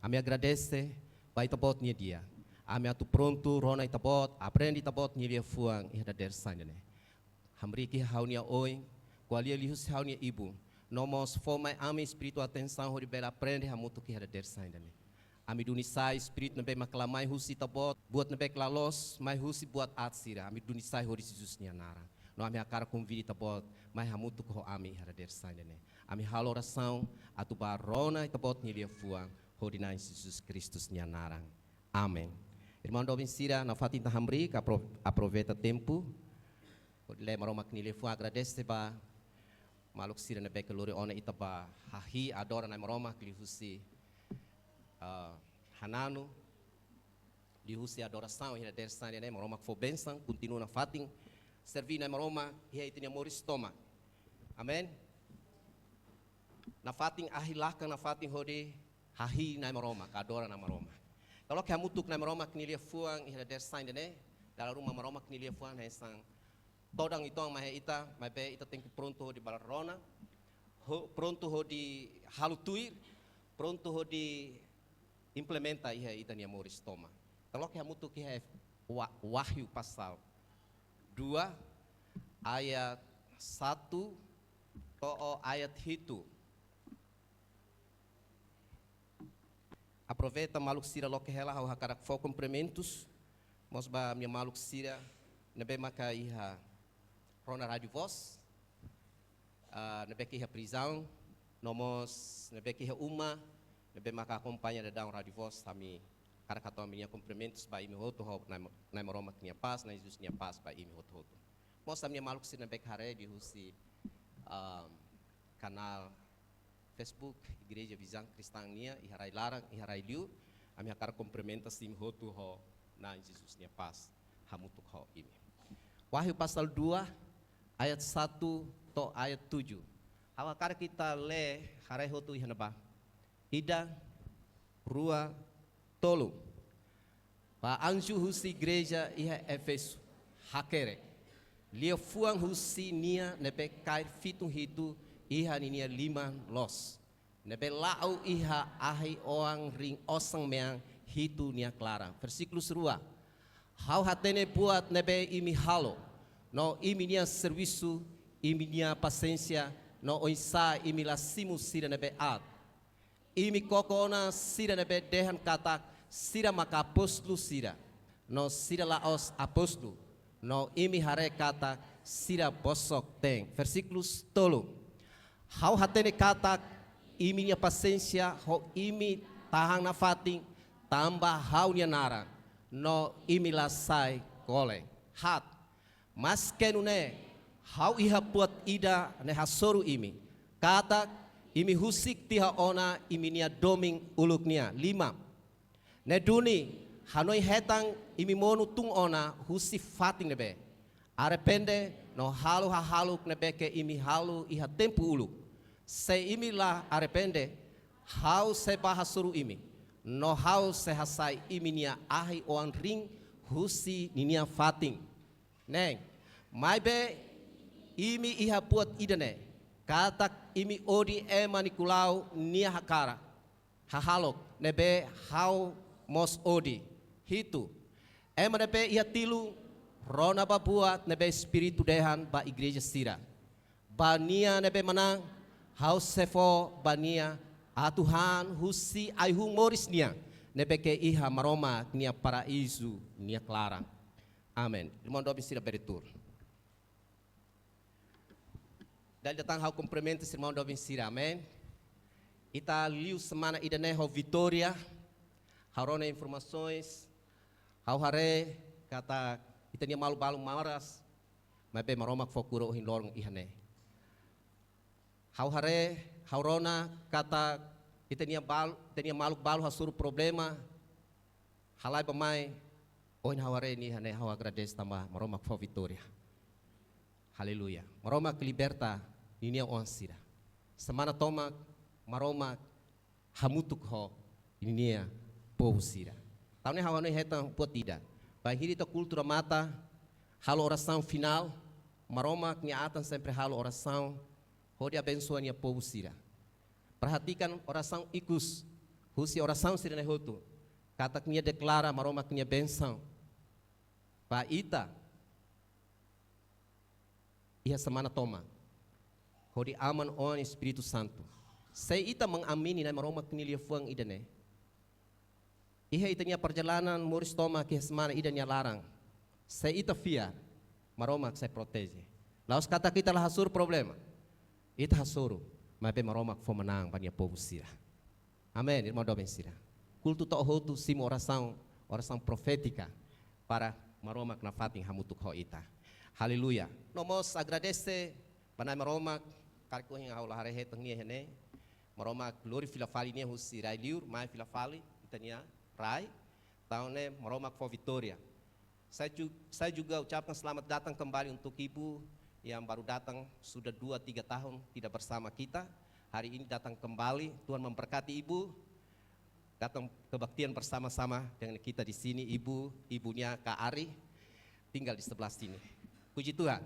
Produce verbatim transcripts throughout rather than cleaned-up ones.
Ami agradese ba Ita-Boot nia di'ak. Ami atu prontu rona Ita-Boot, aprende Ita-Boot nia liafuan iha dadeer-saan ida-ne'e. Hamriik iha ha'u-nia oin, ko'alia liuhusi ha'u-nia ibun. No mós fó mai ami espíritu atensaun hodi bele aprende hamutuk iha dadeer-saan ida-ne'e. Ami duni sai espíritu ne'ebé mak la mai husi Ita-Boot, buat ne'ebé la loos mai husi buat aat sira. Ami duni sai hodi Jesus nia naran. No ami hakarak konvida Ita-Boot mai hamutuk ho ami iha dadeer-saan ida-ne'e. Ami halo orasaun atu bá rona Ita-Boot nia liafuan hodi Na'i Jesus Kristus nia naran. Amen. Irmaun doben sira, nafatin ita hamriik, apro-, aproveita tempu hodi lee Maromak nia liafuan, agradese ba maluk sira ne'ebé ke lori ona ita bá hahi'i, adora Na'i Maromak liuhusi, ah, hananu, liuhusi adorasaun iha dadeer-saan ida-ne'e. Maromak fó bensaun, kontinua nafatin serví Na'i Maromak iha ita-nia moris tomak. Amen. Nafatin ahi lakan nafatin hodi hahi'i Na'i Maromak, adora Na'i Maromak. Kaloke hamutuk Na'i Maromak nia liafuan iha dadeer-saan ida-ne'e, dala ruma Maromak nia liafuan hanesan todan uitoan mai iha ita, maibé ita tenke prontu hodi bá rona, ho-, prontu hodi halo tuir, prontu hodi implementa iha ita-nia moris tomak. Kaloke hamutuk iha Ef-, Wa-, Wahyu pasal dua, ayat satu to'o ayat hitu. Aproveita maluk sira loke hela, ha'u hakarak fó kumprimentus mós ba ami-nia maluk sira ne'ebé maka iha rona Rádio Voz, ah, ne'ebé ke iha prizaun, no mós ne'ebé ke iha uma, ne'ebé maka akompaña daudaun Rádio Voz, ami hakarak hato'o ami-nia kumprimentus ba imi hotu ho Na'i, Na'i Maromak nia pás, Na'i Jesus nia pás ba imi hotu-hotu. Mós ami-nia maluk sira ne'ebé ke haree liuhusi, ah, kanál Facebook Igreja Visão Cristã nian, iha rai-laran, iha rai-liur, ami hakarak kumprimenta imi hotu ho Na'i Jesus nia pás hamutuk ho imi. Wahyu pasal dua, ayat satu to'o ayat tujuh. Ha'u hakarak ita lee, haree hotu iha ne'ebá. Ida, rua, tolu. Ba anju husi igreja iha Éfesu hakerek: Liafuan husi Nia ne'ebé kaer fitun hitu iha ninia liman loos, ne'ebé la'o iha ahi-oan rin osan-mean hitu nia klaran. Versíkulu rua. Ha'u hatene buat ne'ebé imi halo, no imi-nia servisu, imi-nia pasiénsia, no oinsá imi la simu sira ne'ebé aat. Imi koko ona sira ne'ebé dehan katak sira maka apóstolu sira, no sira la'ós apóstolu, no imi haree katak sira bosok-teen. Versíkulu tolu. Ha'u hatene katak imi-nia pasiénsia ho imi tahan nafatin tanba ha'u-nia naran, no imi la sai kole. Haat. Maske nune'e, ha'u iha buat ida ne'e hasoru imi, katak imi husik tiha ona imi-nia domin uluk nian. Lima. Ne'e duni, hanoin-hetan imi monu tun ona husi fatin ne'ebé, arrepende no halo hahalok ne'ebé ke imi halo iha tempu uluk. Se imi la arrepende, ha'u sei bá hasoru imi, no ha'u sei hasai imi-nia ahi-oan rin husi ninia fatin. Neen, maibé imi iha buat ida-ne'e, katak imi odi ema Nikolau nia hakarak, hahalok ne'ebé ha'u mós odi. Hitu. Ema ne'ebé iha tilun, rona ba buat ne'ebé Espíritu dehan ba igreja sira. Ba nia ne'ebé manán, ha'u sei fó ba nia atu han husi ai-hun moris nian, ne'ebé ke iha Maromak nia paraízu nia klaran. Amen. Irmaun doben sira bele tuur. Dala ida tan ha'u kumprimenta irmaun doben sira. Amen. Ita liu semana ida-ne'e ho vitória. Ha'u rona informasaun, ha'u haree katak ita-nia maluk balu maras, maibé Maromak fó kura ohin loron iha ne'e. Ha'u haree, ha'u rona katak ita-nia bal-, ita-nia maluk balu hasoru problema, halai bá-mai, ohin ha'u haree nia iha ne'e, ha'u agradese tanba Maromak fó vitória. Aleluia. Maromak liberta ninia oan sira. Semana tomak Maromak hamutuk ho ninia povu sira. Entaun ne'e ha'u hanoin-hetan buat ida. Bainhira ita kultu remata, halo orasaun finál, Maromak nia atan sempre halo orasaun hodi abensoa nia povu sira. Perhatikan orasaun ikus. husi orasaun sira-ne'e hotu, katak nia deklara Maromak nia bensaun ba ita iha semana tomak, hodi Aman, Oan, Espíritu Santu. Se ita mengamini Na'i Maromak nia liafuan ida-ne'e, iha ita-nia perjalanan moris tomak iha semana ida nia laran, se ita fiar, Maromak sei proteje. La'ós katak ita la hasoru problema, ita hasoru, maibé Maromak fó manán ba nia povu sira. Amen, irmaun doben sira. Kultu to'o hotu simu orasaun, orasaun profétika para Maromak nafatin hamutuk ho ita. Aleluia. No mós agradese ba Na'i Maromak, karik ohin ha'u la haree hetan nia iha ne'e. Maromak lori fila fali nia husi rai-liur, mai fila fali ita-nia rai. Entaun ne'e Maromak fó vitória. Saya ju-, saya juga ucapkan selamat datang kembali untuk ibu yang baru datang, sudah dua tiga tahun tidak bersama kita. Hari ini datang kembali, Tuhan memberkati ibu. Datang kebaktian bersama-sama dengan kita di sini, ibu, ibunya Kak Ari, tinggal di sebelah sini. Puji Tuhan.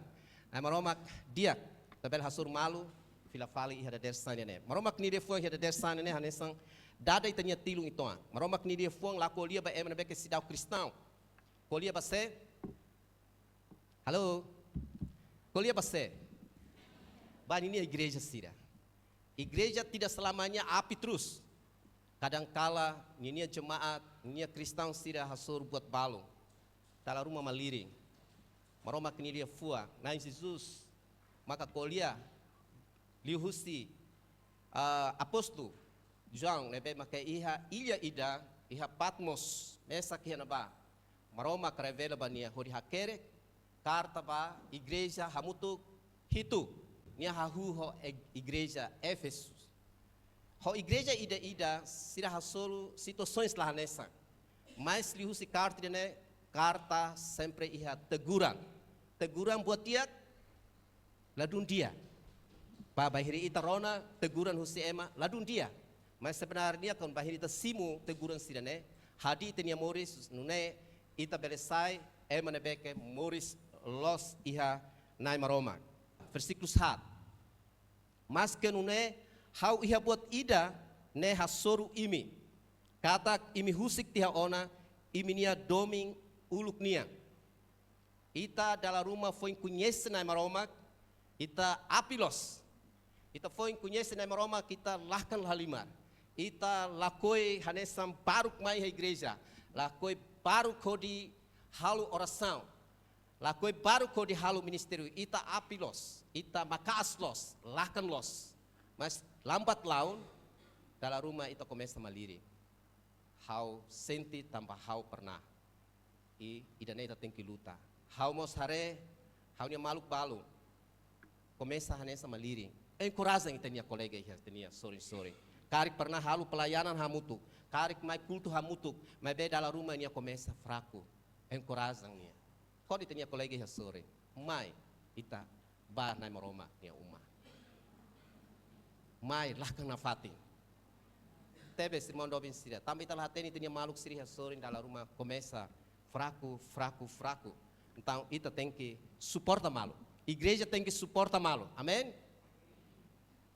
Na'i Maromak di'ak, ita bele hasoru malu fila fali iha dadeer-saan ne'e. Maromak nia liafuan iha dadeer-saan ne'e hanesan dada ita-nia tilun uitoan. Maromak nia liafuan la ko'alia ba ema ne'ebé ke seidauk kristaun. Ko'alia ba sé? Halo? Ko'alia ba sé? Ba ninia igreja sira. Igreja tidak selamanya api terus. Kadangkala ninia jemaat, ninia kristaun sira hasoru buat balu. Dala ruma malirin. Maromak nia liafuan, Na'i Jesus maka ko'alia liuhusi, ah, apóstolu João ne'ebé maka iha illa ida, iha Patmos, mesak iha ne'ebá. Maromak revela ba nia hodi hakerek karta ba igreja hamutuk hitu. Nia hahú ho ig-, igreja Éfeso. Ho igreja ida-ida sira hasoru situasaun la hanesan. Mas liuhusi karta ida-ne'e, karta sempre iha teguran. Teguran buat di'ak, ladún di'ak. Ba bainhira ita rona teguran husi ema, ladún di'ak. Mas sebenarnya kuandu bainhira ita simu teguran sira-ne'e, hadi'a ita-nia moris, nune'e ita bele sai ema ne'ebé ke moris loos iha Na'i Maromak. Versíkulu haat. Maske nune'e, ha'u iha buat ida ne'e hasoru imi. Katak imi husik tiha ona imi-nia domin uluk nian. Ita dala ruma foin koñese Na'i Maromak, ita api loos. Ita foin koñese Na'i Maromak, ita lakan halimar. Ita lakohi hanesan baruk mai iha igreja. Lakohi baruk hodi halo orasaun. Lakohi baruk hodi halo ministériu, ita api loos, ita maka'as loos, lakan loos. Mas lambat laun, dala ruma ita komesa malirin. Ha'u sente tanba ha'u pernah. I, ida-ne'e ita tenke luta. Ha'u mós haree, ha'u-nia maluk balu komesa hanesan malirin. Enkoraja ita-nia kolega iha ita-nia sorin-sorin. Karik pernah halo pelayanan hamutuk, karik mai kultu hamutuk, maibé dala ruma nia komesa fraku. Enkoraja nia. Kode ita-nia kolega iha sorin. Mai, ita bá Na'i Maromak nia uma. Mai, lakan nafatin. Tebes, irmaun doben sira. Tanba ita la hatene ita-nia maluk sira iha sorin dala ruma komesa fraku, fraku, fraku. Entaun, ita tenke suporta malu. Igreja tenke suporta malu. Amen?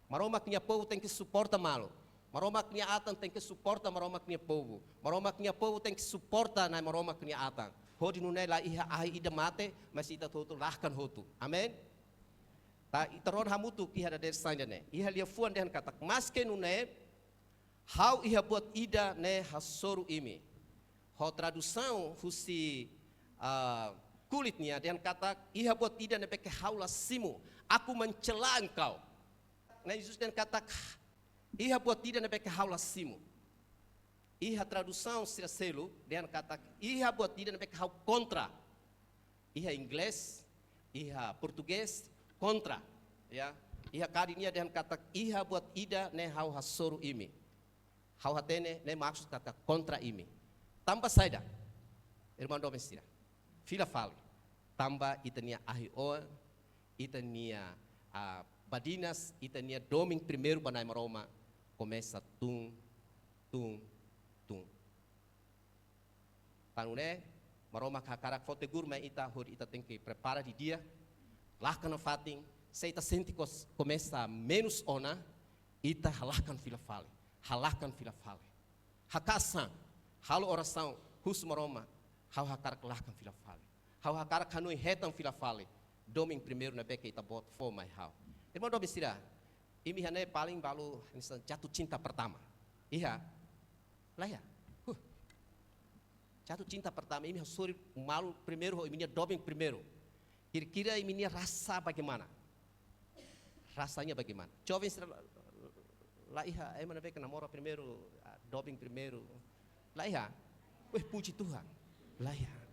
Maromak nia povu tenke suporta malu. Maromak nia atan tenke suporta Maromak nia povu. Maromak nia povu tenke suporta Na'i Maromak nia atan. Hodi nune'e la iha ahi ida mate, mas ita hotu-hotu lakan hotu. Amen? Ita rona hamutuk iha dadeer-saan ida-ne'e. Iha liafuan dehan katak, maske nune'e, ha'u iha buat ida ne'e hasoru imi. Ho tradusaun husi, ah, kulit nian dehan katak, iha buat ida ne'ebé ke ha'u la simu, aku mencela engkau. Na'i Jesus dehan katak, iha buat ida ne'ebé ke ha'u la simu. Iha tradusaun sira seluk dehan katak, iha buat ida ne'ebé ke ha'u kontra. Iha inglés, iha portugés, kontra. Ya. Iha kadi nia dehan katak, iha buat ida ne'e ha'u hasoru imi. Ha'u hatene, ne'e maksud katak kontra imi. Tanba saida, irmaun doben sira. Fila fali. Tanba ita-nia ahi-oan, ita-nia, ah, badinas, ita-nia domin primeiru ba Na'i Maromak komesa tun, tun, tun. Tan ne'e, Maromak hakarak fó tegur mai ita hodi ita tenke prepara didi'ak, lakan nafatin, se ita sente kos-, komesa menus ona, ita halakan fila fali, halakan fila fali. Hakaas an, halo orasaun, husu Maromak, ha'u hakarak lakan fila fali. Ha'u hakarak hanoin hetan fila fali domin primeiru ne'ebé ke Ita-Boot fó mai ha'u. Irmaun doben sira, imi iha ne'e paling balu hanesan jatuh cinta pertama. Iha? La iha. Huh. Jatuh cinta pertama, imi hasoru malu primeiru ho imi-nia domin primeiru. Kira-kira imi-nia rasa bagaimana? Rasanya bagaimana? Joven sira la, la iha, ema ne'ebé ke namora primeiru, ah, domin primeiru. La iha? Weh, puji Tuhan. La iha.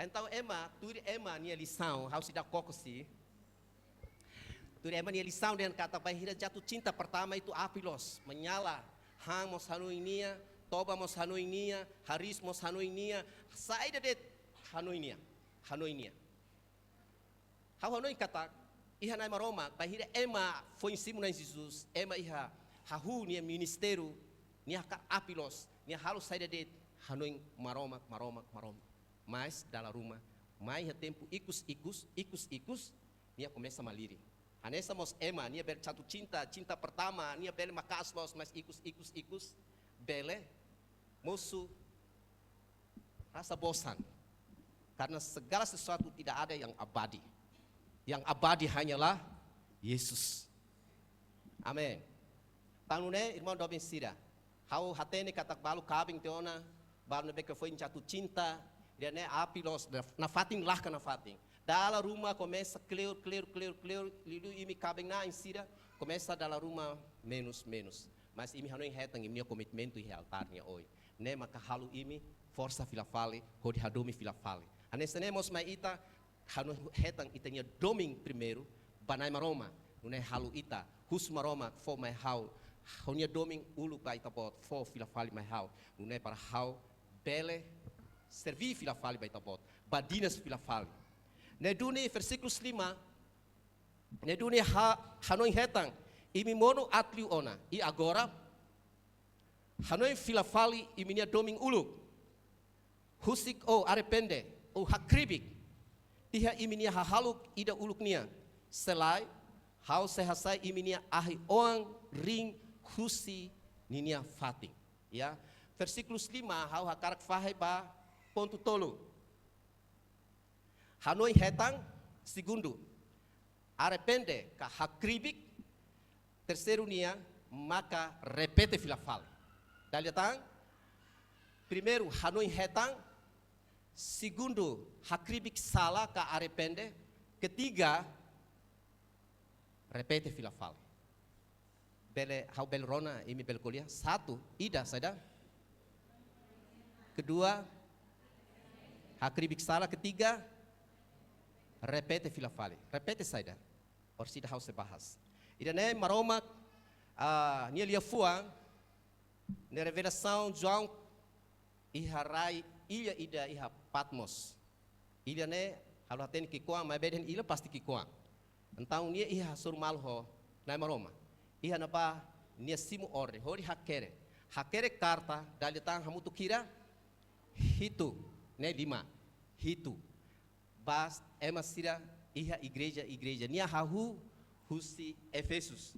Entaun ema, tuir ema nia lisaun, ha'u seidauk koko si. Tuir ema nia lisaun dehan katak bainhira jatuh cinta pertama itu api loos, menyala, han mós hanoin nia, toba mós hanoin nia, hariis mós hanoin nia, saida de'it hanoin nia, hanoin nia. Ha'u hanoin katak, iha Na'i Maromak, bainhira ema foin simu Na'i Jesus, ema iha hahú nia ministériu, nia hakarak api loos, nia halo saida de'it hanoin Maromak, Maromak, Maromak. Mas dala ruma, mai iha tempu ikus-ikus, ikus-ikus, nia komesa malirin. Hanesan mós ema, nia bele jatuh cinta, cinta pertama, nia bele maka'as loos, mas ikus-ikus, ikus, bele mosu rasa bosan. Karena segala sesuatu tidak ada yang abadi. Yang abadi hanyalah Yesus. Amin. Tan ne'e, irmaun doben sira, ha'u hatene katak balu kaben tiha ona, balu ne'ebé ke foin jatuh cinta, ida-ne'e api loos, nafatin lakan nafatin. Dala ruma komesa kleur, kleur, kleur, kleur, liuliu imi kaben-na'in sira, komesa dala ruma menus, menus. Mas imi hanoin hetan imi-nia komitmentu iha altár nia oin. Ne'e maka halo imi forsa fila fali, hodi hadomi fila fali. Hanesan ne'e mós mai ita, hanoin hetan ita-nia domin primeiru ba Na'i Maromak. Nune'e halo ita, husu Maromak, fó mai ha'u, ha'u-nia domin uluk ba Ita-Boot, fó fila fali mai ha'u. Nune'e para ha'u bele serví fila fali ba Ita-Boot, badinas fila fali. Ne'e duni versíkulu lima, ne'e duni ha-, hanoin hetan, imi monu aat liu ona, i agora, hanoin fila fali imi-nia domin uluk. Husik ou arrepende, ou hakribi iha imi-nia hahalok ida uluk nian. Se lae, ha'u sei hasai imi-nia ahi-oan riin husi ninia fatin. Ya, versíkulu lima, ha'u hakarak fahe ba pontu tolu. Hanoin hetan, segundu, arrepende ka hakribi, terseiru nian, maka repete fila fali. Dala ida tan, primeiru, hanoin hetan, segundu, hakribi sala ka arrepende, ketiga, repete fila fali. Bele, ha'u bele rona, imi bele ko'alia. Satu, ida saida. Kedua, hakribi sala. Ketiga, repete fila fali. Repete saida. Orsida ha'u sei bahas. Ida-ne'e Maromak, ah, nia liafuan, nia revelasaun João iha rai illa ida iha Patmos. Illa ne'e, ha'u la hatene ki'ikoan, maibé dehan illa pasti ki'ikoan. Entaun nia iha hasoru malu ho Na'i Maromak. Iha ne'ebá nia simu orden, hodi hakerek. Hakerek karta, dala ida tan hamutuk hira, hitu, ne'e lima, hitu. Ba ema sira iha igreja, igreja. Nia hahú husi Efesus.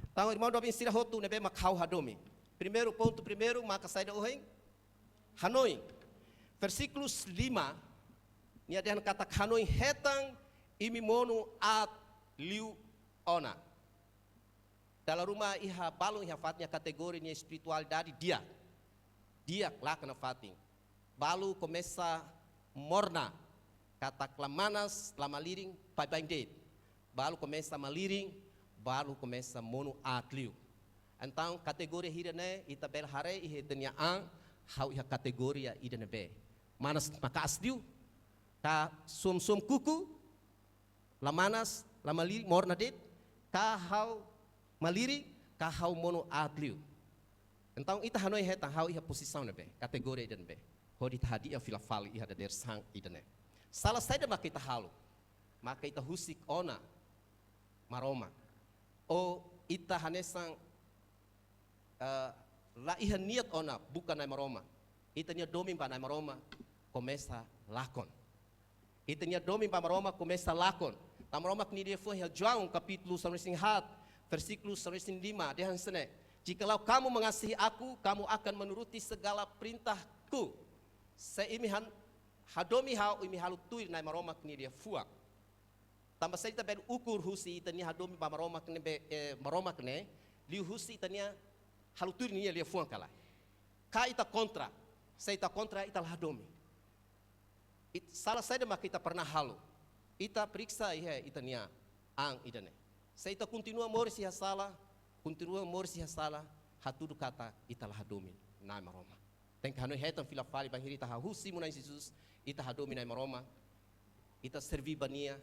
Entaun, irmaun doben sira hotu ne'ebé mak ha'u hadomi. Primeiru pontu, primeiru, maka saida ohin? Hanoin. Versíkulu lima, nia dehan katak hanoin hetan imi monu aat liu ona. Dala ruma iha balun iha fatin nia kategoria nia espiritualidade di'ak. Di'ak lakan nafatin. Balu komesa morna. Katak la manas, la malirin, baibain de'it. Balu komesa malirin, balu komesa monu aat liu. Entaun, kategoria hira ne'e, ita bele haree iha ita-nia an, ha'u iha kategoria ida ne'ebé. Manas maka'as liu, ka suam-suam kuku, la manas, la malirin, morna de'it, ka ha'u malirin, ka ha'u monu aat liu. Entaun, ita hanoin hetan ha'u iha pozisaun ne'ebé, kategoria ida ne'ebé. Hodi ita hadi'a fila fali iha dadeer-saan ida-ne'e. Sala saida maka ita halo, maka ita husik ona Maromak. Ou ita hanesan, eh, la iha niat ona buka Na'i Maromak. Ita-nia domin ba Na'i Maromak komesa lakon. Ita-nia domin ba Maromak komesa lakon. Tanba Maromak nia liafuan iha João kapítulu sanulu-resin-haat, Versíkulu sanulu-resin-lima, dehan hanesan ne'e: Jikalau kamu mengasihi aku, kamu akan menuruti segala perintahku. Se imi han-, hadomi ha'u, imi halo tuir Na'i Maromak nia liafuan. Tanba saida ita bele ukur husi ita-nia hadomi ba Maromak ne'ebé, eh, Maromak ne'e, liuhusi ita-nia halo tuir nia liafuan ka lae. Ka ita kontra, se ita kontra ita la hadomi. It-, sala saida mak ita pernah halo. Ita periksa iha ita-nia an ida-ne'e. Se ita kontinua moris iha sala, kontinua moris iha sala, hatudu katak ita la hadomi Na'i Maromak. Tenke hanoin-hetan fila fali bainhira ita hahú simu Na'i Jesus, ita hadomi Na'i Maromak, ita serví ba nia,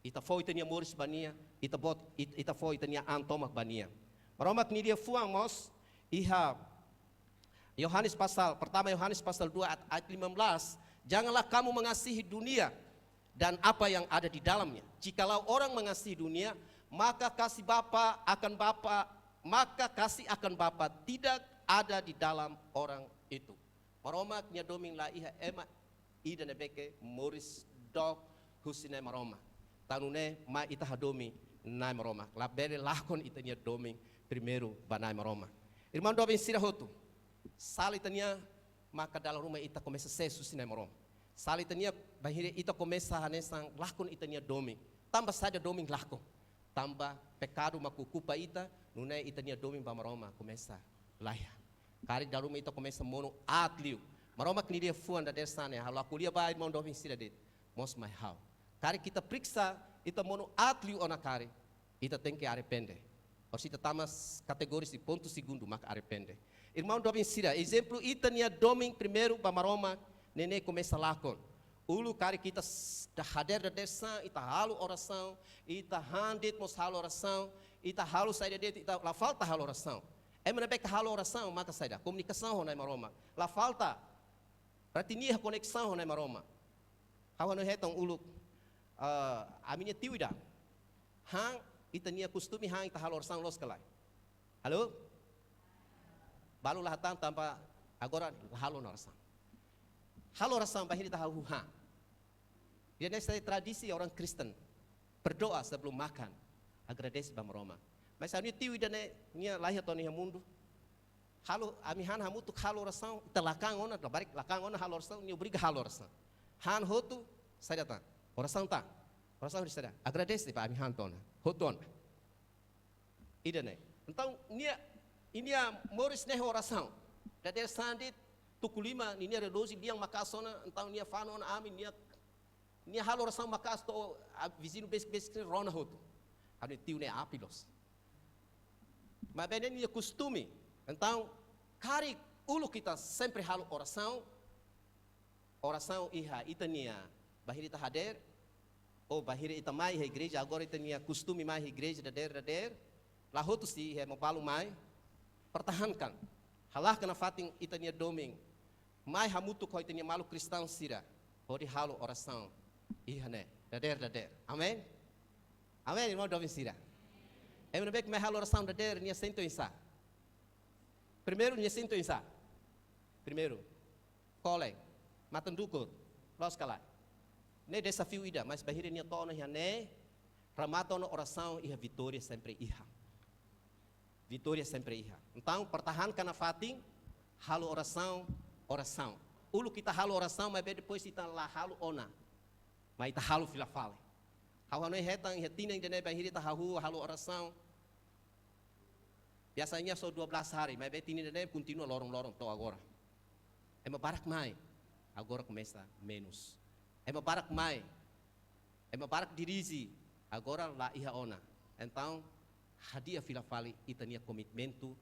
ita fó ita-nia moris ba nia, ita bot-, it-, ita fó ita-nia an tomak ba nia. Maromak nia liafuan mós iha Yohanes pasal, pertama Yohanes pasal dua ayat, ayat lima belas, "Janganlah kamu mengasihi dunia dan apa yang ada di dalamnya. Jikalau orang mengasihi dunia, maka kasih Bapa akan Bapa, maka kasih akan Bapa tidak ada di dalam orang itu." Maromak nia domin la iha ema ida ne'ebé ke moris dook husi Na'i Maromak. Tan ne'e mai ita hadomi Na'i Maromak. Labele lakon ita-nia domin primeiru ba Na'i Maromak. Irmaun doben sira hotu, sala ita-nia maka dala ruma ita komesa sees husi Na'i Maromak. Sala ita-nia bainhira ita komesa hanesan lakon ita-nia domin. Tanba saida domin lakon? Tanba pekadu mak okupa ita, nune'e ita-nia domin ba Maromak komesa laiha. Karik dala ruma ita komesa monu aat liu. Maromak nia liafuan dadeer-saan ne'e, ha'u la ko'alia ba irmaun doben sira de'it, mós mai ha'u. Karik ita periksa, ita monu aat liu ona karik, ita tenke arrepende. Orsida tama s-, kategoria si pontu segundu maka arrepende. Irmaun doben sira, ezemplu ita-nia domin primeiru ba Maromak, ne'e ne'e komesa lakon. Uluk karik ita s-, da hadeer dadeer-saan, ita halo orasaun, ita han de'it mós halo orasaun, ita halo saida de'it, ita la falta halo orasaun. Ema ne'ebé ke halo orasaun maka saida? Komunikasaun ho Na'i Maromak. La falta. Berarti nia koneksaun ho Na'i Maromak. Ha'u hanoin-hetan uluk, eh, ami-nia tiu ida. Han, ita-nia kostume han ita halo orasaun loos ka lae? Halo? Balu la hatán tanba agora la halo ona orasaun. Halo orasaun bainhira ita hahú han. Ida-ne'e sai tradisi orang Kristen. Berdoa sebelum makan. Agradese ba Maromak. Mas ami-nia tiu ida-ne'e, nia laiha tiha ona iha mundu. Halo, ami han hamutuk halo orasaun, ita lakan ona, labarik lakan ona halo orasaun, nia obriga halo orasaun. Han hotu, saida tan? Orasaun tan? Orasaun hodi saida? Agradese ba ami han tiha ona. Hotu ona. Ida-ne'e. Entaun, nia, nia moris ne'e ho orasaun. Dadeer-saan de'it, tuku lima, ninia relójiu lian maka'as ona, entaun nia fa'an ona ami, nia, nia halo orasaun maka'as to'o, ah, viziñu besik-besik rona hotu. Ami-nia tiu ne'e aat loos. Maibé ne'e nia kostume. Entaun, karik uluk ita sempre halo orasaun, orasaun iha ita-nia bainhira ita hadeer, ou bainhira ita mai iha igreja, agora ita-nia kostume mai iha igreja dadeer-dadeer, la hotu sei iha ema balu mai, pertahankan. Halarga nafatin ita-nia domin, mai hamutuk ho ita-nia maluk kristaun sira, hodi halo orasaun iha ne'e, dadeer-dadeer. Amen? Amen, irmaun doben sira? Ema ne'ebé ke mai halo orasaun dadeer, nia sente oinsá? Primeiru, nia sente oinsá? Primeiru, kole, matan-dukut, loos ka lae? Ne'e dezafiu ida, mas bainhira nia to'o ona iha ne'e, remata ona orasaun iha vitória sempre iha. Vitória sempre iha. Entaun, pertahankan nafatin, halo orasaun, orasaun. Uluk ita halo orasaun, maibé depois ita la halo ona. Mas ita halo fila fali. Ha'u hanoin-hetan iha tinan ida-ne'e bainhira ita hahú halo orasaun. Biasanya só dua belas hari, maibé tinan ida-ne'e kontinua loron-loron to'o agora. Ema barak mai, agora komesa menus. Ema barak mai, ema barak dirije, agora la iha ona. Entaun, hadi'a fila fali ita-nia komitmentu,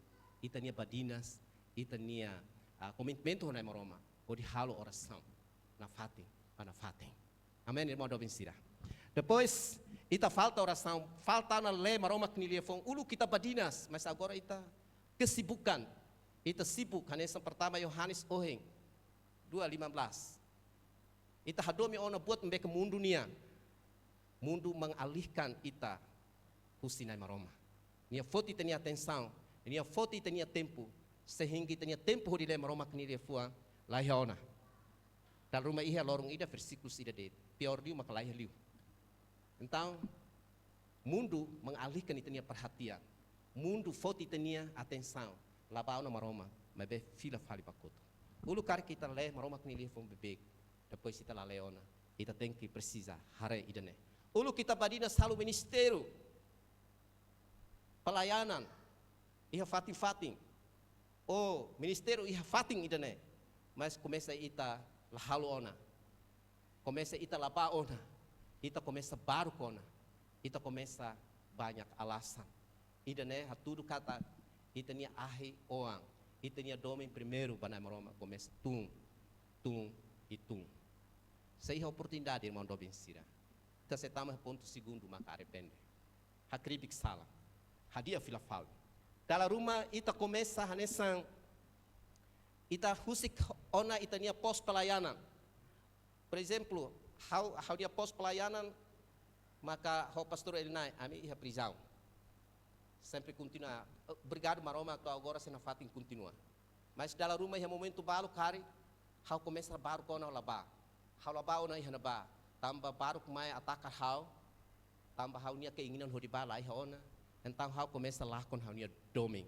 ita-nia badinas, ita-nia, ah, komitmentu ho Na'i Maromak, hodi halo orasaun nafatin ba nafatin. Amen, irmaun doben sira? Depois, ita falta orasaun, falta ona lee Maromak nia liafuan. Uluk ita badinas, mas agora ita kesibukan. Ita sibuk, hanesan pertama Yohanes ohin, dua lima belas. Ita hadomi ona buat ne'ebé ke mundu nian. Mundu mengalihkan ita husi Na'i Maromak. Nia foti ita-nia atensaun, nia foti ita-nia tempu, sehingga ita-nia tempu hodi lee Maromak nia liafuan la iha ona. Dala ruma iha loron ida, versíkulu ida de'it. Piór liu maka la iha liu. Entaun, mundu mengalihkan ita-nia perhatian. mundu foti ita-nia atensaun, la ba ona Maromak, maibé fila fali ba kotuk. Uluk karik ita lee Maromak nia liafuan beibeik, depois ita la lee ona, ita tenke presiza haree ida-ne'e. Uluk ita badinas halo ministériu pelayanan iha fatin-fatin, ou ministériu iha fatin ida-ne'e, mas komesa ita la halo ona, komesa ita la ba ona, ita komesa baruk ona, ita komesa banyak alasan. Ida-ne'e hatudu katak ita-nia ahi-oan, ita-nia domin primeiru ba Na'i Maromak komesa tun, tun, i tun. Se iha oportunidade, irmaun doben sira, ita sei tama pontu segundu, maka arrepende. Hakribi sala. Hadi'a fila fali. Dala ruma ita komesa hanesan ita husik ona ita-nia pós pelayanan. Por ezemplu, ha'u, ha'u-nia pós pelayanan, maka ho Pastór Elinai, ami iha prizaun. Sempre kontinua. Obrigadu Maromak, to'o agora sei nafatin kontinua. Mas dala ruma iha momentu balu karik, ha'u komesa baruk ona la ba. Ha'u la ba ona iha ne'ebá. Tanba baruk mai ataka ha'u, tanba ha'u-nia keinginan hodi ba la iha ona. Entaun ha'u komesa lakon ha'u-nia domin.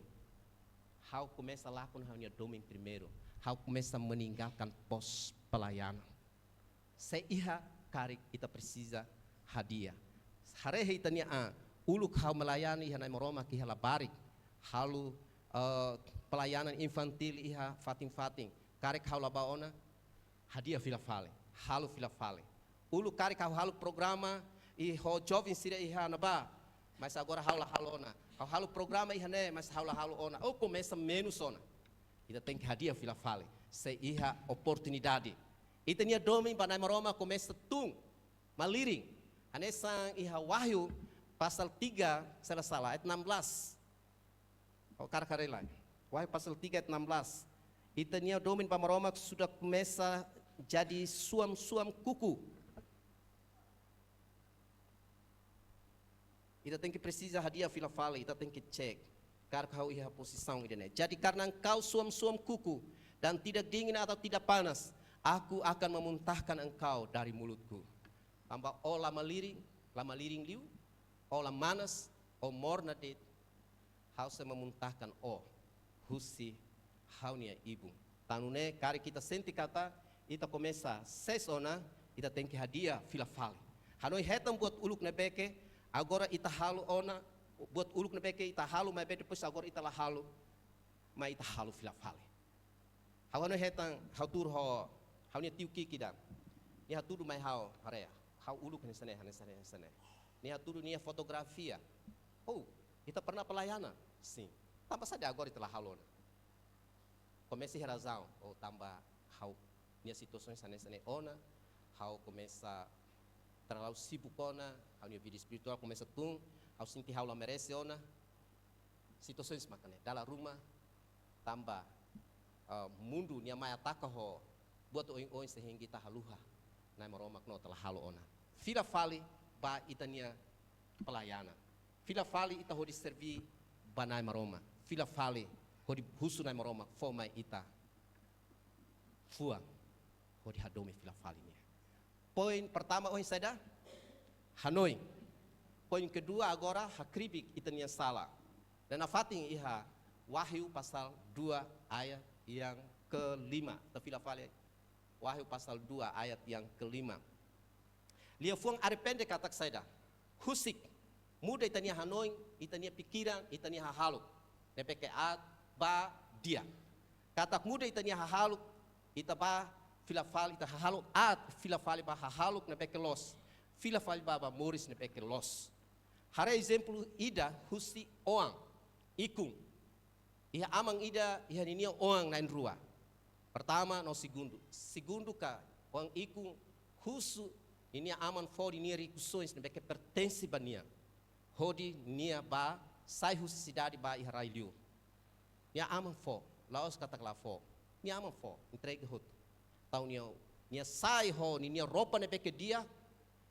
Ha'u komesa lakon ha'u-nia domin primeiru. Ha'u komesa meninggalkan pós pelayanan. Se iha karik ita presiza hadi'a. Haree ita-nia an, uluk ha'u melayani iha Na'i Maromak iha labarik, halo, eh, pelayanan infantil iha fatin-fatin. Karik ha'u la ba ona, hadi'a fila fali, halo fila fali. Uluk karik ha'u halo programa iha joven sira iha ne'ebá, mas agora ha'u la halo ona. Ha'u halo programa iha ne'e, mas ha'u la halo ona. Ou komesa menus ona. Ita tenke hadi'a fila fali. Se iha oportunidade, ita-nia domin ba Na'i Maromak komesa tun, malirin. Hanesan iha Wahyu pasal tiga, se la sala, ayat enam belas. Ha'u hakarak haree lai. Wahyu pasal tiga ayat enam belas. Ita-nia domin ba Maromak sudah komesa jadi suam-suam kuku. Ita tenke presiza hadi'a fila fali, ita tenke cek. Karik ha'u iha pozisaun ida-ne'e. Jadi karena engkau suam-suam kuku dan tidak dingin atau tidak panas, aku akan memuntahkan engkau dari mulutku. Tanba ó la malirin, la malirin liu, ó la manas, ó morna de'it, ha'u sei memuntahkan ó husi ha'u-nia ibun. Tan ne'e, karik ita sente katak ita komesa sees ona, ita tenke hadi'a fila fali. Hanoin hetan buat uluk ne'ebé ke agora ita halo ona, buat uluk ne'ebé ke ita halo, maibé depois agora ita la halo, mai ita halo fila fali. Ha'u hanoin hetan, ha'u tuur ho ha'u-nia tiu ki'ik ida. Nia hatudu mai ha'u, haree, ha'u uluk hanesan ne'e, hanesan ne'e, hanesan ne'e. Nia hatudu nia fotografia. Oh, ita pernah pelayanan? Sin. Tanba saida agora ita la halo ona? Komesa iha razaun, oh, tanba ha'u-nia situasaun hanesan ne'e ona, ha'u komesa terlalu sibuk ona, ha'u-nia vida espirituál komesa tun, ha'u sente ha'u la merese ona. Situasaun maka ne'e, dala ruma, tanba, eh, mundu nia mai ataka ho buat oin-oin sehingga ita haluha Na'i Maromak no ita la halo ona. Fila fali ba ita-nia pelayanan. Fila fali ita hodi serví ba Na'i Maromak. Fila fali hodi husu Na'i Maromak fó mai ita fuan hodi hadomi fila fali nia. Poin pertama ohin saida? Hanoin. Poin kedua agora hakribi ita-nia sala. Ita nafatin iha Wahyu pasal dua ayat yang kelima. Ita fila fali Wahyu pasal dua ayat yang kelima. Liafuan arrepende katak saida? Husik. Muda ita-nia hanoin, ita-nia pikiran, ita-nia hahalok ne'ebé ke aat ba di'ak. Katak muda ita-nia hahalok, ita ba fila fali, ita hahalok aat, fila fali ba hahalok ne'ebé ke loos. Fila fali ba, ba moris ne'ebé ke loos. Haree ezemplu ida husi oan, ikun. Iha aman ida, iha ninia oan na'in-rua. Pertama no segundu. Segundu ka, oan ikun husu ninia aman fó ninia rikusoin ne'ebé ke pertense ba nia. Hodi nia ba sai husi sidade ba iha rai-li'ur. Nia aman fó, la'ós katak la fó. Nia aman fó, entrega hotu. Entaun nia, nia sai ho ninia roupa ne'ebé ke di'ak,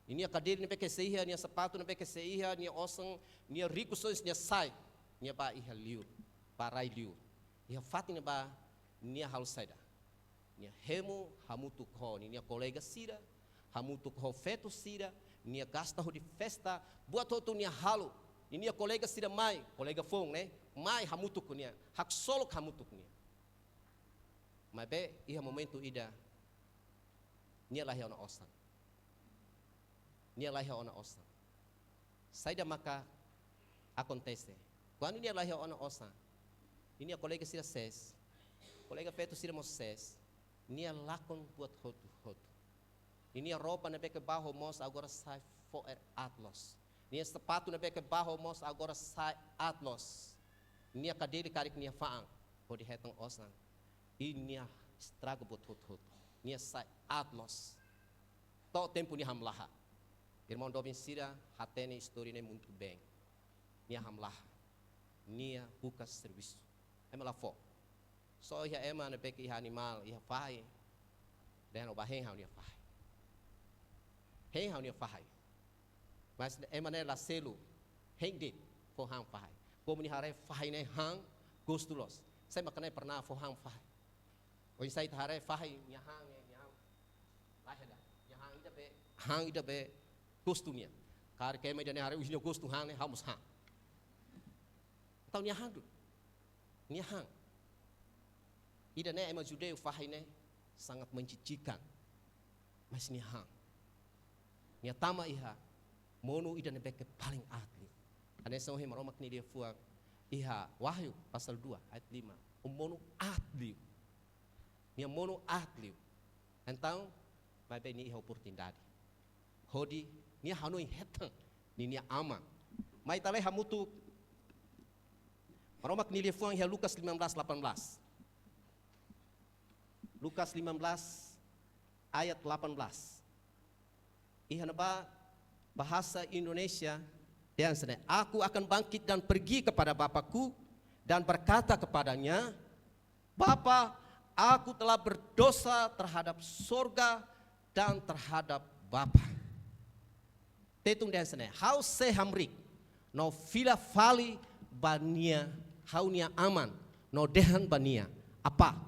ninia kadeli ne'ebé ke sei iha, nia sapatu ne'ebé ke sei iha, nia osan, nia rikusoin, nia sai. Nia ba iha li'ur, ba rai-li'ur. Iha fatin ne'ebá nia halo saida? Nia hemu hamutuk ho ninia kolega sira, hamutuk ho feto sira, nia gasta hodi festa, buat hotu nia halo. Ninia kolega sira mai, kolega foun ne'e, mai hamutuk ho nia, haksolok hamutuk ho nia. Maibé iha momentu ida, nia la iha ona osan. Nia la iha ona osan. Saida maka akontese? Kuandu nia la iha ona osan, ninia kolega sira sees, kolega feto sira mós sees, nia lakon buat hotu-hotu. Ninia roupa ne'ebé ke bá ho moos agora sai fo'er aat loos. Nia sapatu ne'ebé ke bá ho moos agora sai aat loos. Nia kadeli karik nia fa'an hodi hetan osan. I nia estraga buat hotu-hotu. Nia sai aat loos. To'o tempu nia hamlaha. Irmaun doben sira hatene istória ne'e muito bem. Nia hamlaha. Nia buka servisu. Ema la fó. Só iha ema ne'ebé ke iha animál, iha fahi. Dehan ó bá hein ha'u-nia fahi. Hein ha'u-nia fahi. Mas ema ne'e la selu. Hein de'it fó han fahi. Komu nia haree fahi ne'e han, gostu loos. Sé maka ne'e pernah fó han fahi? Oinsá ita haree fahi nia han, nia han. La iha ida. Nia han ida be, han ida be gostu nia. Karik ema ida ne'e haree, "Wih, nia gostu han ne'e, ha'u mós han." Entaun nia han duni. Nia han. Ida ne'e ema judeu fahi ne'e sangat menjijikan. Mas nia han. Nia tama iha monu ida ne'ebé ke paling aat liu. Hanesan ohin Maromak nia liafuan iha Wahyu pasal dua ayat lima. Ó monu aat liu. Nia monu aat liu. Entaun, maibé nia iha oportunidade. Hodi, nia hanoin hetan ninia aman. Mai ita lee hamutuk Maromak nia liafuan iha Lukas lima belas delapan belas. Lukas lima belas ayat delapan belas. Iha ne'ebá bahasa Indonesia, dehan hanesan ne'e, "Aku akan bangkit dan pergi kepada Bapa-Ku dan berkata kepada-Nya, 'Bapa, aku telah berdosa terhadap sorga dan terhadap Bapa.'" Tetun dehan hanesan ne'e, "Ha'u sei hamriik, no fila fali ba nia, ha'u-nia aman, no dehan ba nia, 'Apá,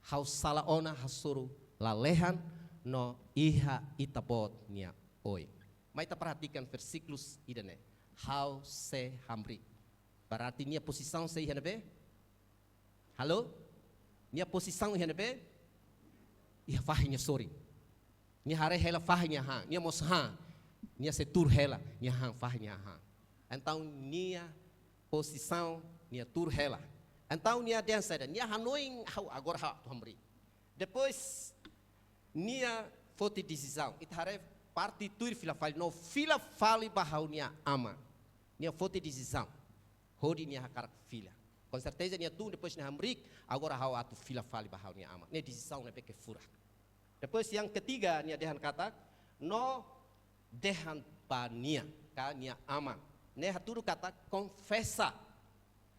ha'u sala ona hasoru lalehan no iha Ita-Boot nia oin.'" Mai ita perhatikan versíkulu ida-ne'e. "Ha'u sei hamriik." Berarti nia pozisaun sei iha ne'ebé? Halo? Nia pozisaun iha ne'ebé? Iha fahi nia sorin. Nia haree hela fahi nia han, nia mós han. Nia sei tuur hela, nia han fahi nia han. Entaun nia pozisaun, nia tuur hela. Entaun nia dehan saida, nia hanoin, "Ha'u agora ha'u atu hamriik." Depois, nia foti desizaun. Ita haree parte tuir fila fali, no fila fali ba ha'u-nia aman. Nia foti desizaun. Hodi nia hakarak fila. Com certeza nia tun, depois nia hamriik, agora ha'u atu fila fali ba ha'u-nia aman. Ne'e desizaun ne'ebé ke furak. Depois yang ketiga, nia dehan katak, no dehan ba nia, ka nia aman. Ne'e hatudu katak konfesa.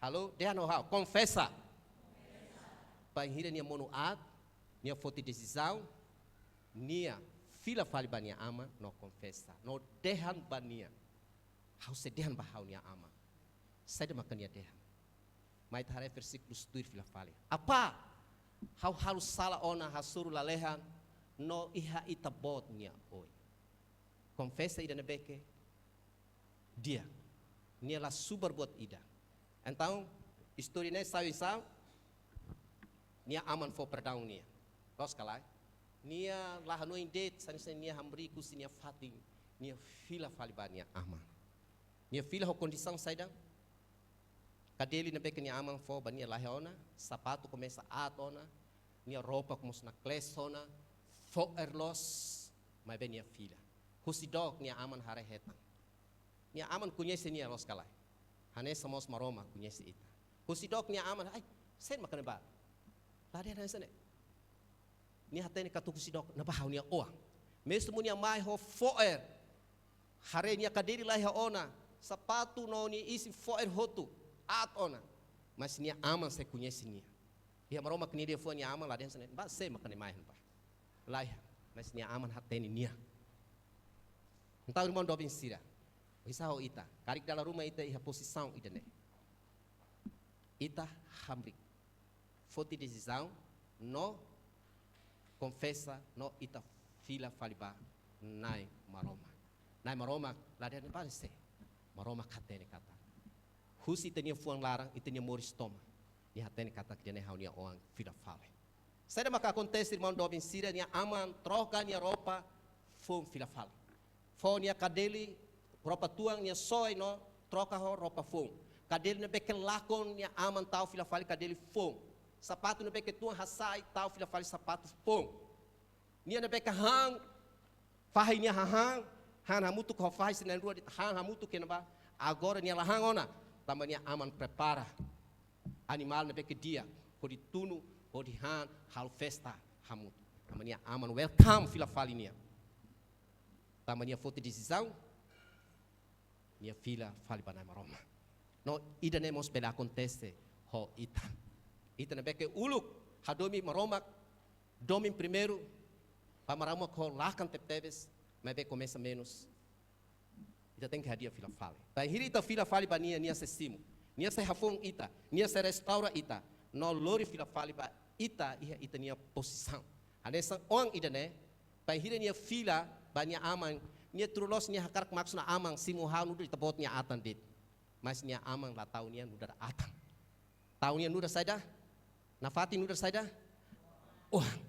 Halo, dehan ho ha'u, konfesa. Bainhira nia monu aat, nia foti desizaun, nia fila fali ba nia aman, no konfesa. No dehan ba nia. Ha'u sei dehan ba ha'u-nia aman. Saida maka nia dehan? Mai ita haree versíkulu tuir fila fali. "Apá, ha'u halo sala ona hasoru lalehan no iha Ita-Boot nia oin." Konfesa ida ne'ebé ke di'ak. Nia la subar buat ida. Entaun, istória ne'e sai oinsá? Nia aman fó perdaun nia. Loos ka lae? Nia la hanoin de'it, hanesan ne'e nia hamriik husi nia fatin, nia fila fali ba nia aman. Nia fila ho kondisaun saida? Kadeli ne'ebé ke nia aman fó ba nia la iha ona, sapatu komesa aat ona, nia roupa komesa naklees ona, fo'er loos, maibé nia fila. Husi dook nia aman haree hetan. Nia aman koñese nia, loos ka lae? Hanesan mós Maromak koñese ita. Husi dook nia aman, "Ai, sé maka ne'e bá?" La dehan hanesan ne'e. Nia hatene katak husi dook ne'ebá ha'u-nia oan. Mezmu nia mai ho fo'er, haree nia kadeli la iha ona, sapatu no nia isin fo'er hotu, aat ona. Mas nia aman sei koñese nia. Iha Maromak nia liafuan nia aman la dehan hanesan ne'e, "Bá, sé maka ne'e mai ne'ebá?" La iha, mas nia aman hatene nia. Entaun, irmaun doben sira, oinsá ho ita, karik dala ruma ita iha pozisaun ida-ne'e. Ita hamriik, foti desizaun, no konfesa, no ita fila fali ba Na'i Maromak. Na'i Maromak la dehan bá sé. Maromak hatene katak, husi ita-nia fuan laran, ita-nia moris tomak, Nia hatene katak ida-ne'e ha'u-nia oan fila fali. Saida maka akontese, irmaun doben sira? Nia aman troka nia roupa foun fila fali. Fó nia kadeli, roupa tuan, nia soe no troka ho roupa foun. Kadeli ne'ebé ke lakon, nia aman tau fila fali kadeli foun. Sapatu ne'ebé ke tuan, hasai, tau fila fali sapatu foun. Nia ne'ebé ke han, fahi nia hahán, han hamutuk ho fahi sira na'in-rua de'it, han hamutuk iha ne'ebá. Agora nia la han ona, tanba nia aman prepara animál ne'ebé ke di'ak, hodi tunu, hodi han, halo festa hamutuk. Tanba nia aman welcome fila fali nia. Tanba nia foti desizaun, nia fila fali ba Na'i Maromak. No ida-ne'e mós bele akontese ho ita. Ita ne'ebé ke uluk hadomi Maromak, domin primeiru ba Maromak ho lakan tebetebes, maibé komesa menus. Ita tenke hadi'a fila fali. Bainhira ita fila fali ba Nia, Nia sei simu. Nia sei hafoun ita, Nia sei restaura ita, no lori fila fali ba ita iha ita-nia pozisaun. Hanesan oan ida-ne'e, bainhira nia fila ba nia aman, nia tuir loos nia hakarak maksu ona aman simu ha'u nu'udar ita-boot nia atan de'it. Mas nia aman la tau nia nu'udar atan. Tau nia nu'udar saida? Nafatin nu'udar saida? Oan.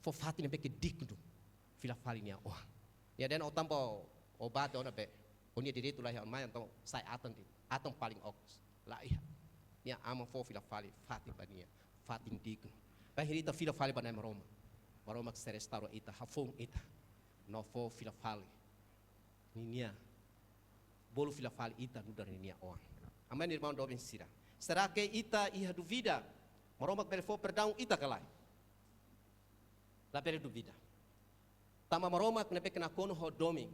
Fó fatin ne'ebé ke dignu fila fali nia oan. Nia dehan ó tanba ó bate ona be, ó-nia direitu laiha, mai entaun sai atan de'it, atan paling okos. Laiha. Nia aman fó fila fali fatin ba nia, fatin dignu. Bainhira ita fila fali ba Na'i Maromak, Maromak sei restaura ita, hafoun ita, no fó fila fali ninia, bolu fila fali ita nu'udar ninia oan. Amen, irmaun doben sira? Será ke ita iha dúvida Maromak bele fó perdaun ita ka lae? Labele dúvida. Tanba Maromak ne'ebé ke nakonu ho domin.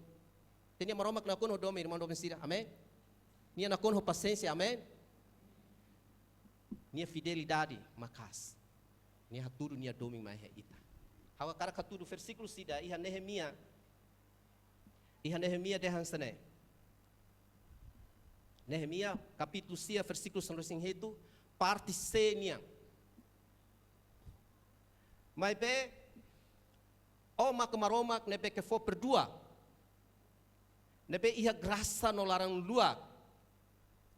Ita-nia Maromak nakonu ho domin, irmaun doben sira. Amen? Nia nakonu ho pasiénsia. Amen? Nia fidelidade maka'as. Nia hatudu nia domin mai iha ita. Ha'u hakarak hatudu versíkulu ida iha Neemias. Iha Neemias dehan hanesan ne'e. Neemias kapítulu sia, versíkulu sanulu-resin-hitu, parte C nian. Maibé, Ó mak Maromak ne'ebé ke fó perdua, ne'ebé iha grasa no laran-luak,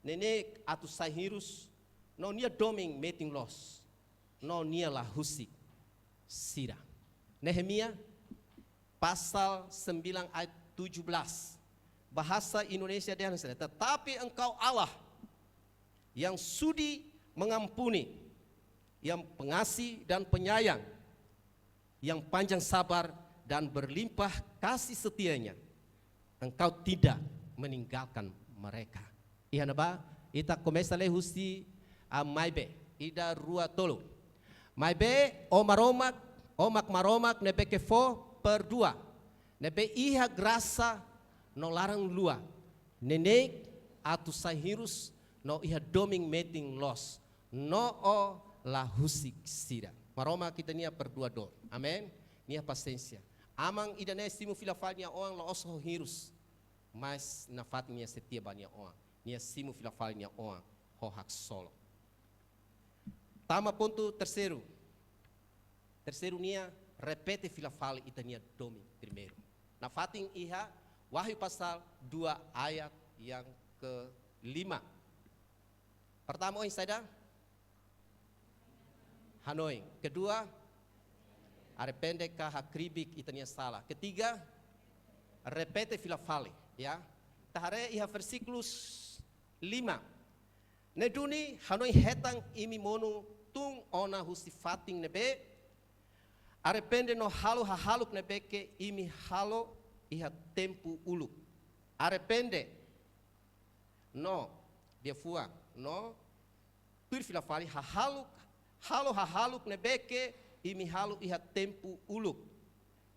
neineik atu sai hirus, no Nia domin metin loos, no Nia la husik sira. Neemias, pasal sembilan ayat tujuh belas. Bahasa Indonesia dehan hanesan ne'e: "Tetapi Engkau Allah yang sudi mengampuni, yang pengasih dan penyayang, yang panjang sabar dan berlimpah kasih setia-Nya, Engkau tidak meninggalkan mereka." Iha ne'ebá, ita komesa lee husi, ah, maibé, ida, rua, tolu. Maibé, Ó Maromak, Ó mak Maromak ne'ebé ke fó perdua, ne'ebé iha grasa no laran-luak, neineik atu sai hirus, no iha domin metin loos, no Ó la husik sira. Maromak ita-nia perduadór. Amen. Nia pasiénsia. Aman ida-ne'e simu fila fali nia oan la'ós ho hirus, mas nafatin Nia setia ba nia oan. Nia simu fila fali nia oan ho haksolok. Tama pontu terseiru. Terseiru nian, repete fila fali ita-nia domin primeiru. Nafatin iha Wahyu pasal dua ayat yang kelima. Pertama, ohin saida? Hanoin. Kedua, arrepende ka hakribi ita-nia sala. Ketiga, repete fila fali, ya. Ita haree iha versíkulu lima. Ne'e duni hanoin-hetan imi monu tun ona husi fatin ne'ebé, arrepende no halo hahalok ne'ebé ke imi halo iha tempu uluk. Arrepende no, liafuan, no tuir fila fali hahalok, halo hahalok ne'ebé ke imi halo iha tempu uluk.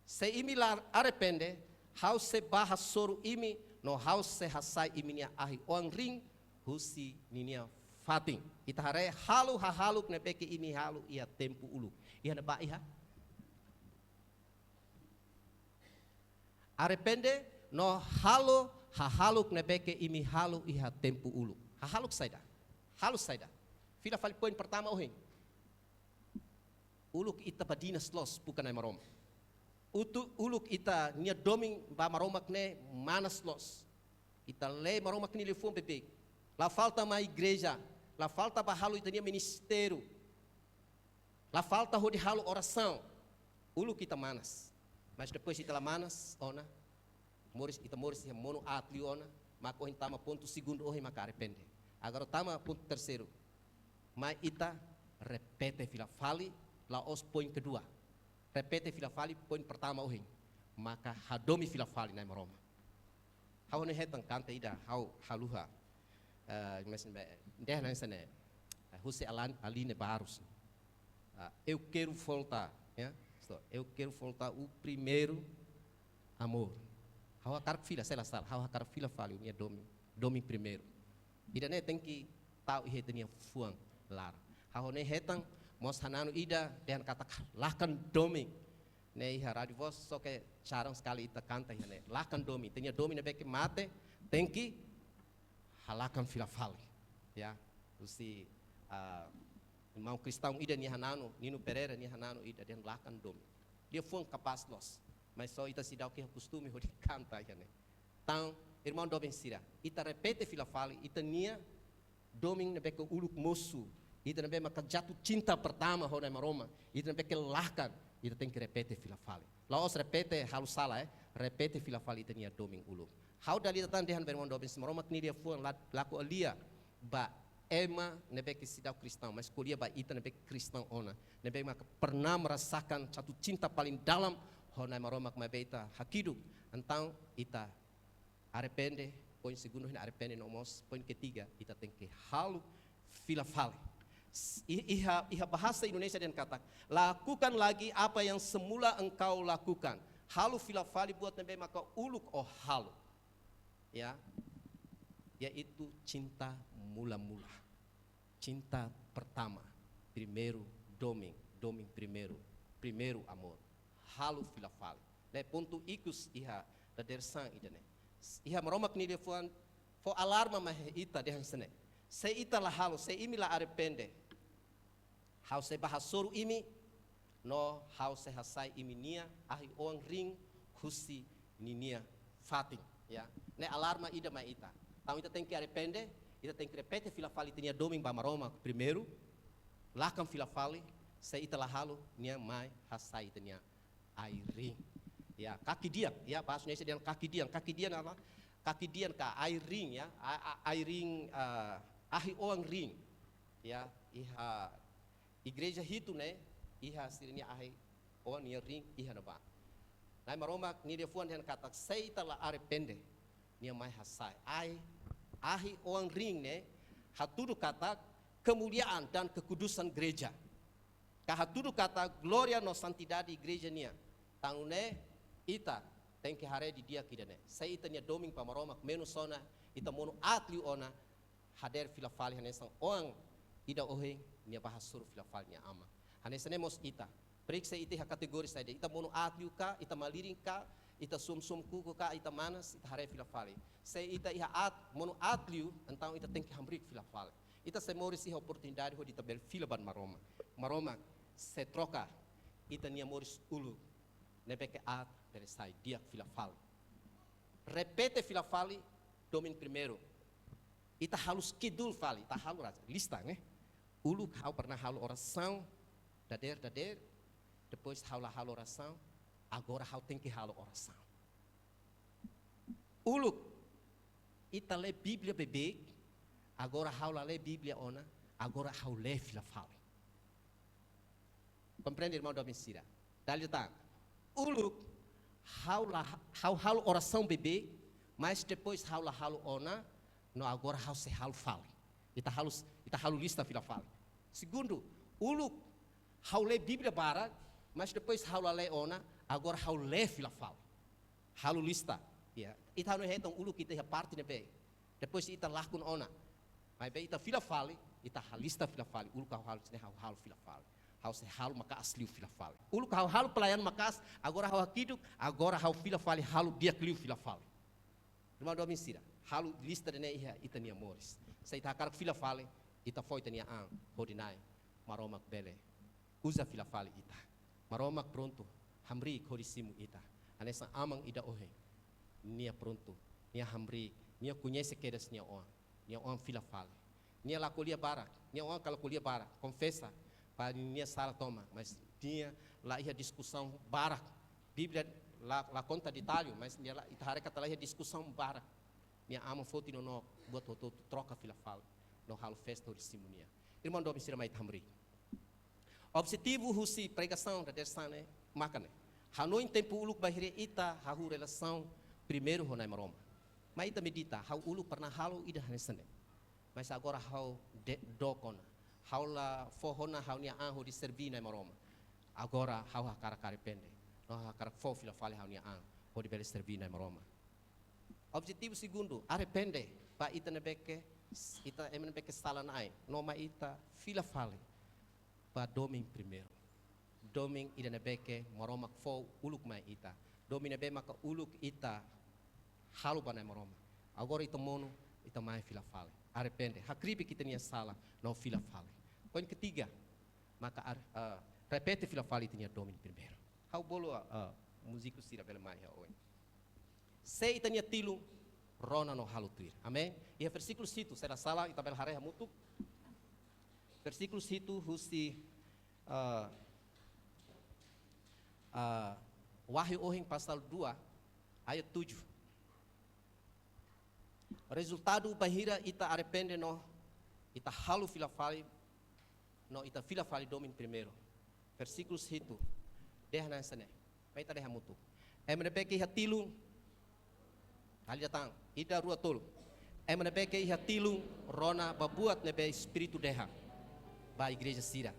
Se imi la arrepende, Ha'u sei bá hasoru imi, no Ha'u sei hasai imi-nia ahi-oan rin husi ninia fatin. Ita haree halo hahalok ne'ebé ke imi halo iha tempu uluk. Iha ne'ebá iha? Arrepende no halo hahalok ne'ebé ke imi halo iha tempu uluk. Hahalok saida? Halo saida? Fila fali poin pertama ohin. Uluk ita badinas loos buka Na'i Maromak. Utu uluk ita-nia domin ba Maromak ne'e manas loos. Ita lee Maromak nia liafuan beibeik. La falta mai igreja, la falta ba halo ita-nia ministériu, la falta hodi halo orasaun. Uluk ita manas. Mas depois ita la manas ona, moris, ita moris iha monu aat liu ona, mak ohin tama pontu segundu, ohin maka arrepende. Agora tama pontu terseiru. Mai ita repete fila fali, la'ós poin kedua. Repete fila fali poin pertama ohin. Maka hadomi fila fali Na'i Maromak. Ha'u hanoin hetan kanta ida, ha'u haluha. Eh, mas be, dehan hanesan ne'e. Eh, husi Alan, Aline Barros. Ah, eu quero voltar, ya. Estou, eu quero voltar o primeiro amor. Ha'u hakarak fila, sei la sala, ha'u hakarak fila fali, o nia domin, domin primeiru. Ida-ne'e tenke tau iha ita-nia fuan laran. Ha'u hanoin hetan, mós hananu ida, dehan katak lakan domin. Ne'e iha Rádio Voz, só ke jarang sekali ita kanta iha ne'e. Lakan domin, ita-nia domin ne'ebé ke mate, tenke halakan fila fali. Ya, husi, ah, irmaun kristaun ida nia hananu, Nino Pereira nia hananu ida, dehan lakan domin. Nia fuan kapás loos. Mas só ita seidauk iha kostume hodi kanta iha ne'e. Entaun, irmaun doben sira, ita repete fila fali, ita-nia domin ne'ebé ke uluk mosu, ita ne'ebé maka jatuh cinta pertama ho Na'i Maromak, ita ne'ebé ke lakan, ita tenke repete fila fali. La'ós repete halo sala, eh, repete fila fali ita-nia domin uluk. Ha'u dala ida tan dehan ba irmaun doben sira, Maromak nia liafuan la, la ko'alia ba ema ne'ebé ke seidauk kristaun, mas ko'alia ba ita ne'ebé kristaun ona, ne'ebé maka pernah merasakan jatuh cinta paling dalam ho Na'i Maromak, maibé ita hakiduk. Entaun ita arrepende, poin segundu hina arrepende no mós, poin ketiga, ita tenke halo fila fali. S-, i-, iha, iha bahasa Indonesia dehan katak, lakukan lagi apa yang semula engkau lakukan. Halo fila fali buat ne'ebé maka uluk ó halo. Ya, yaitu cinta mula-mula. Cinta pertama, primeiru domin, domin primeiru, primeiru amor. Halo fila fali. Ne'e pontu ikus iha dadeer-saan ida-ne'e. Iha Maromak nia liafuan fó alarma mai ita dehan hanesan ne'e. Se ita la halo, se imi la arrepende, ha'u sei bá hasoru imi, no ha'u sei hasai imi-nia ahi-oan riin husi ninia fatin, ya. Ne'e alarma ida mai ita. Entaun ita tenke arrepende, ita tenke repete fila fali ita-nia domin ba Maromak primeiru, lakan fila fali, se ita la halo, nia mai hasai ita-nia ahi-riin. Ya, kaki di'ak, ya, bahasa Indonesia dehan kaki di'ak, kaki di'ak apa? Kaki di'ak ka ahi-riin, ya, a-, a-, ahi-riin, ah, ahi-oan riin, ya, iha igreja hitu ne'e, iha sira-nia ahi-oan nia riin iha ne'ebá. Na'i Maromak nia liafuan dehan katak se ita la arrepende, nia mai hasai. Ahi, ahi-oan riin ne'e hatudu katak kemuliaan dan kekudusan gereja. Ka hatudu katak glória no santidade igreja nian. Entaun ne'e ita tenke haree didi'ak ida-ne'e. Se ita-nia domin ba Maromak menus ona, ita monu aat liu ona, hadeer fila fali hanesan oan ida ohin nia bá hasoru fila fali nia aman. Hanesan ne'e mós ita. Periksa ita iha kategoria saida. Ita monu aat liu ka, ita malirin ka, ita suam-suam kuku ka, ita manas, ita haree fila fali. Se ita iha aat, monu aat liu, entaun ita tenke hamriik fila fali. Ita sei moris iha oportunidade hodi ita bele fila ba Maromak. Maromak sei troka ita-nia moris uluk ne'ebé ke aat bele sai di'ak fila fali. Repete fila fali domin primeiru. Ita halo skedul fali, ita halo rasa, lista, ne'e? Uluk ha'u pernah halo orasaun dadeer, dadeer, depois ha'u la halo orasaun, agora ha'u tenke halo orasaun. Uluk ita lee Bíblia beibeik, agora ha'u la lee Bíblia ona, agora ha'u lee fila fali. Komprende, irmaun doben sira? Dala ida tan. Uluk, ha'u la, ha'u halo orasaun beibeik, mas depois ha'u la halo ona, no agora ha'u sei halo fali. Ita halo, ita halo lista fila fali. Segundu, uluk, ha'u lee Bíblia barak, mas depois ha'u la lee ona, agora ha'u lee fila fali. Halo lista, ya. Ita hanoin hetan uluk ita iha parte ne'ebé. Depois ita lakon ona. Maibé ita fila fali, ita halista fila fali, uluk ha'u halo, sini ha'u halo fila fali. Ha'u sei halo maka'as liu fila fali. Uluk ha'u halo pelayan maka'as, agora ha'u hakiduk, agora ha'u fila fali, halo di'ak liu fila fali. Irmaun doben sira, halo lista ida-ne'e iha ita-nia moris. Se ita hakarak fila fali, ita fó ita-nia an hodi Na'i Maromak bele uza fila fali ita. Maromak prontu hamriik hodi simu ita. Hanesan aman ida ohin. Nia prontu, nia hamriik Nia koñese kedas nia oan. Nia oan fila fali. Nia la ko'alia barak. Nia oan ka la ko'alia barak. Konfesa ba nia sala tomak. Mas nia la iha diskusaun barak. Bíblia la, la konta detallu, mas nia la, ita haree katak la iha diskusaun barak. Nia aman foti nonook, buat hotu-hotu troka fila fali. No halo festa hodi simu nia. Irmaun doben sira mai ita hamriik. Objetivu husi pregasaun dadeer-saan ne'e maka ne'e. Hanoin tempu uluk bainhira ita hahú relasaun primeiru ho Na'i Maromak. Mai ita medita, ha'u uluk pernah halo ida hanesan ne'e. Mas agora ha'u de-, dook ona. Ha'u la fó ona ha'u-nia an hodi serví Na'i Maromak. Agora ha'u hakarak arrepende. No ha'u hakarak fó fila fali ha'u-nia an hodi bele serví Na'i Maromak. Objetivu segundu, arrepende ba ita ne'ebé ke, ita ema ne'ebé ke sala-na'in. No mai ita fila fali ba domin primeiru. Domin ida ne'ebé ke Maromak fó uluk mai ita. Domin ne'ebé maka uluk ita halo ba Na'i Maromak. Agora ita monu, ita mai fila fali. Arrepende, hakribi ita-nia sala, no fila fali. Poin ketiga, maka ar-, eh, repete fila fali ita-nia domin primeiru. Ha'u bolu, eh, múziku sira bele mai iha oin. Se ita-nia tilun rona no halo tuir. Amen. Iha versíkulu hitu, se la sala, ita bele haree hamutuk. Versíkulu hitu husi, ah, ah, Wahyu ohin pasal dua, ayat tujuh. Rezultadu bainhira ita arrepende no ita halo fila fali, no ita fila fali domin primeiru. Versíkulu hitu dehan hanesan ne'e. Mai ita dehan hamutuk. Ema ne'ebé ke iha tilun, halo ida tan, ida, rua, tolu. Ema ne'ebé ke iha tilun rona ba buat ne'ebé Espíritu dehan ba igreja sira.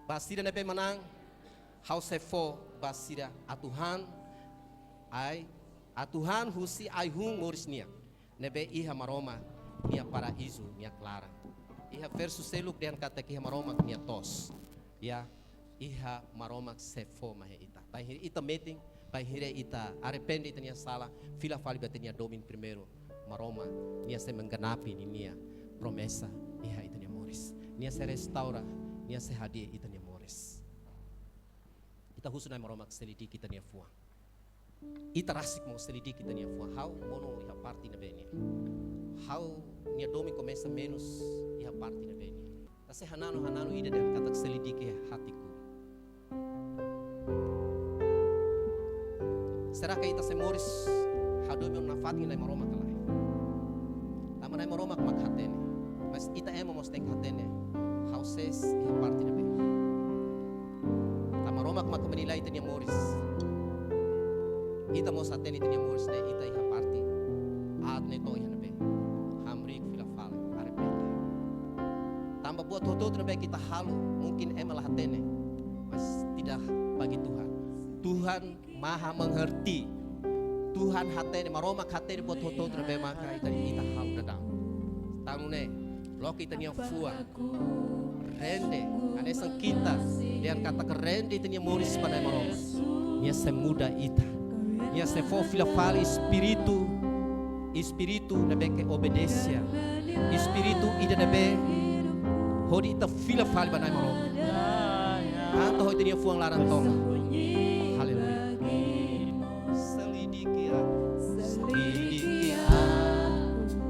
Ba sira ne'ebé manán, ha'u sei fó ba sira atu han, ai, atu han husi ai-hun moris nian, ne'ebé iha Maromak nia paraízu nia klaran. Iha versu seluk dehan katak iha Maromak nia to'os. Ya, iha Maromak sei fó mai ita. Bainhira ita metin, bainhira ita arrepende ita-nia sala, fila fali ba ita-nia domin primeiru, Maromak nia sei menggenapi ninia promesa iha ita-nia moris. Nia sei restaura, nia sei hadi'a ita-nia moris. Ita husu Na'i Maromak selidiki ita-nia fuan. Ita rasik mós selidiki ita-nia fuan. Ha'u monu iha parte ne'ebé nian. Ha'u-nia domin komesa menus iha parte ne'ebé nian. Ita sei hananu, hananu ida dehan katak selidiki hatiku. Será ke ita sei moris hadomi ona nafatin Na'i Maromak ka lae? Tanba Na'i Maromak mak hatene. Mas ita ema mós tenke hatene. Ha'u ses iha parte ne'ebé. Tanba Maromak mak menilai ita-nia moris. Ita mós hatene ita-nia moris ne'e ita iha parte aat ne'e to'o iha ne'ebé. Hamriik fila fali, arrepende. Tanba buat hotu-hotu ne'ebé ke ita halo, mungkin ema la hatene, mas tidak bagi Tuhan. Tuhan Maha Mengerti. Tuhan hatene, Maromak hatene buat hotu-hotu ne'ebé maka ita, ita halo daudaun. Tan ne'e, loke ita-nia fuan. Rende, hanesan kita dehan katak rende ita-nia moris ba Na'i Maromak. Nia sei muda ita. Nia sei fó fila fali espíritu, espíritu ne'ebé ke obediénsia. Espíritu ida ne'ebé hodi ita fila fali ba Na'i Maromak. Kanta ho ita-nia fuan laran tomak. Haleluya. Selidiki aku. Selidiki aku.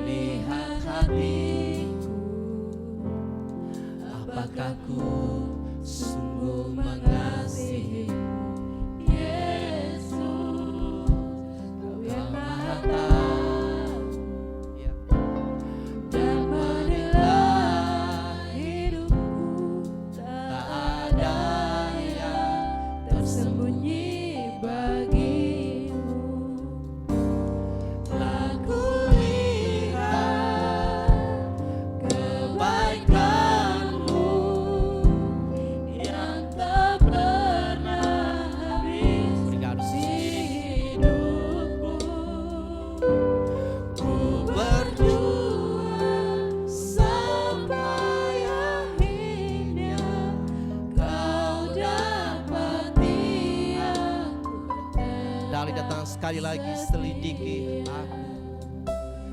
Lihat hatiku. Apakah ku sungguh mengasihimu, Yesus? Kau yang Maha Tahu. Ya. Dan menilai hidupku. Tak ada yang tersembunyi bagimu. Telah kulihat kebaikanmu yang tak pernah habis. Obrigado, Senhor. Di hidupku. Ku berjuang sampai akhirnya kau dapati aku. Dali datang sekali lagi, selidiki aku.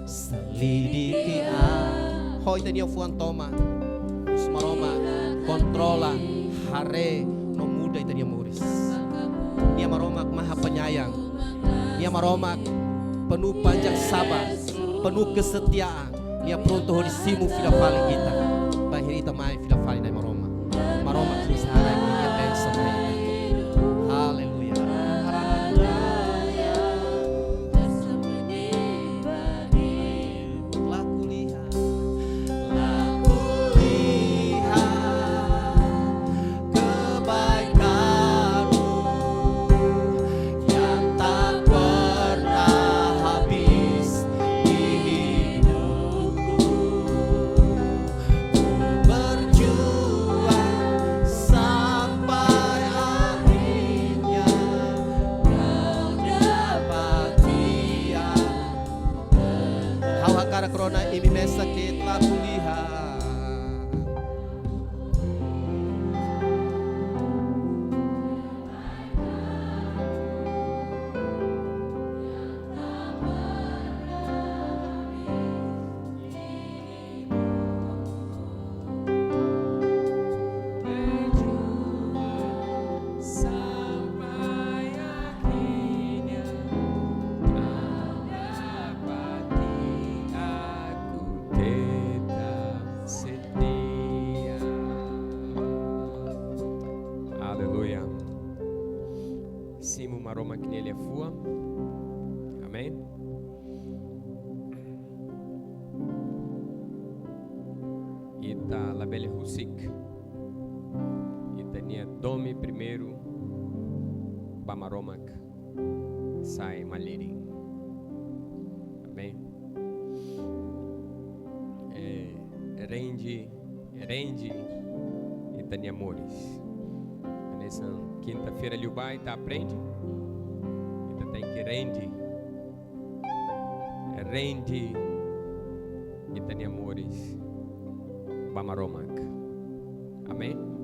Selidiki aku. Ho ita-nia fuan tomak. Husu Maromak kontrola, haree no muda ita-nia moris. Nia Maromak Maha Penyayang. Nia Maromak penuh panjang sabar, penuh kesetiaan. Nia prontu hodi simu fila fali ita. Bainhira ita mai fila fali Na'i Maromak. Maromak Kristu harai nia bensaun ba ita. Haleluya. Haleluya. Telah kulihat, telah kulihat kebaikan-Mu yang tak pernah habis di hidupku. Ku berjuang sampai akhirnya Kau dapati aku. Ha'u hakarak rona imi mesak ke telah kulihat. Sampai akhirnya Kau dapati aku tetap setia. Aleluia. Simu Maromak nia liafuan. Amen. Ita labele husik ita-nia domin primeiru ba Maromak sai malirin. Amen. Eh, rende, rende ita-nia moris. Hanesan kinta-feira liubá ita aprende, ita tenke rende, rende ita-nia moris ba Maromak. Amen.